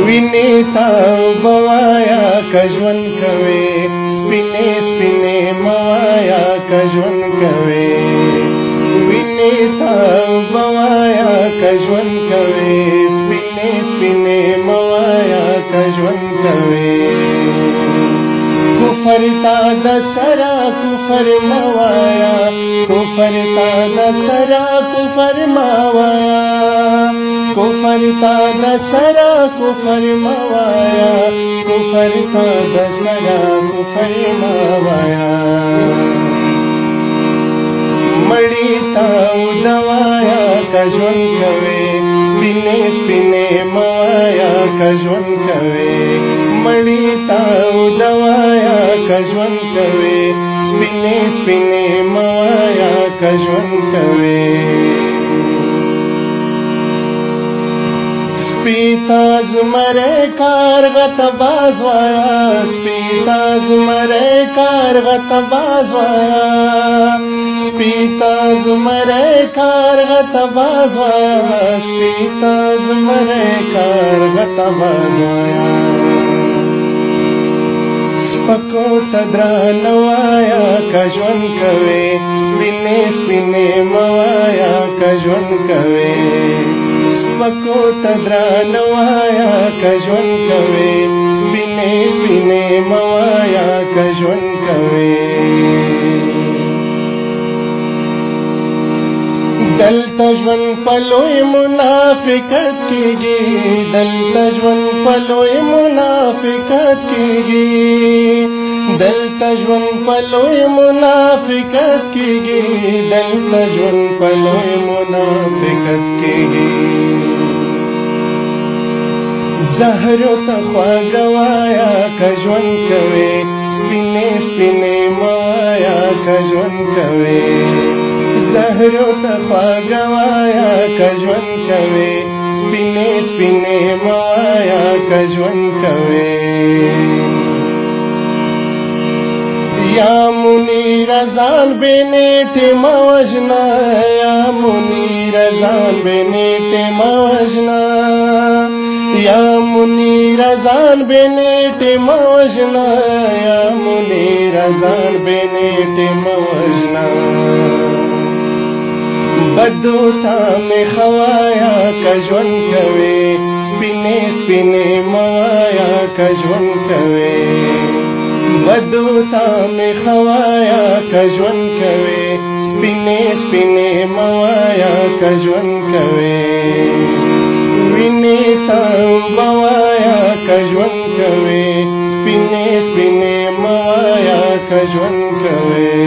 وینې ته بوایا کژون کوي، سپینې سپینې موایا کژون کوي. وینې ته بوایا کژون کوي، سپینې سپینې موایا کژون کوي. کفر تا د سرا کفر موایا، کفر تا د سرا کفر موایا، کفر تا د سرا کفر موایا، کفر تا د سرا کفر موایا. مړی تا دوایا کژون کوي، سپینې سپینې موایا کژون کوي. مړی تا دوایا کژون کوي، سپینې سپینې موایا کژون کوي. سپیتا زمره کار غت باز وایا، سپیتا زمره کار غت باز وایا، سپیتا زمره کار غت باز وایا، سپیتا زمره کار غت باز وایا. سپکو تدران وایا کژون کوي، سپینې سپینې موایا کژون کوي. سپکو تدران وایا کژون کوي، سپینې سپینې موایا کژون کوي. دلته ژوند په لوی منافقت کیږي، دلته ژوند په لوی منافقت کیږي، دلته ژوند په لوی منافقت کیږي، دلته ژوند په لوی منافقت کیږي. زهر ته خواږه وایا کژون کوي، سپینې سپینې موایا کژون کوي. زهر ته خواږه وایا کژون کوي، سپینې سپینې موایا کژون کوي. یا منیر ځان بنیټه موجنا، یا منیر ځان بنیټه موجنا، یا منیر ځان بنیټه موجنا، یا منیر ځان بنیټه موجنا. بدو تا می خوایا کژون کوي، سپینې سپینې موایا کژون کوي. بدو تا می خوایا کژون کوي، سپینې سپینې موایا کژون کوي. وینې ته بوایا کژون کوي، سپینې سپینې موایا کژون کوي.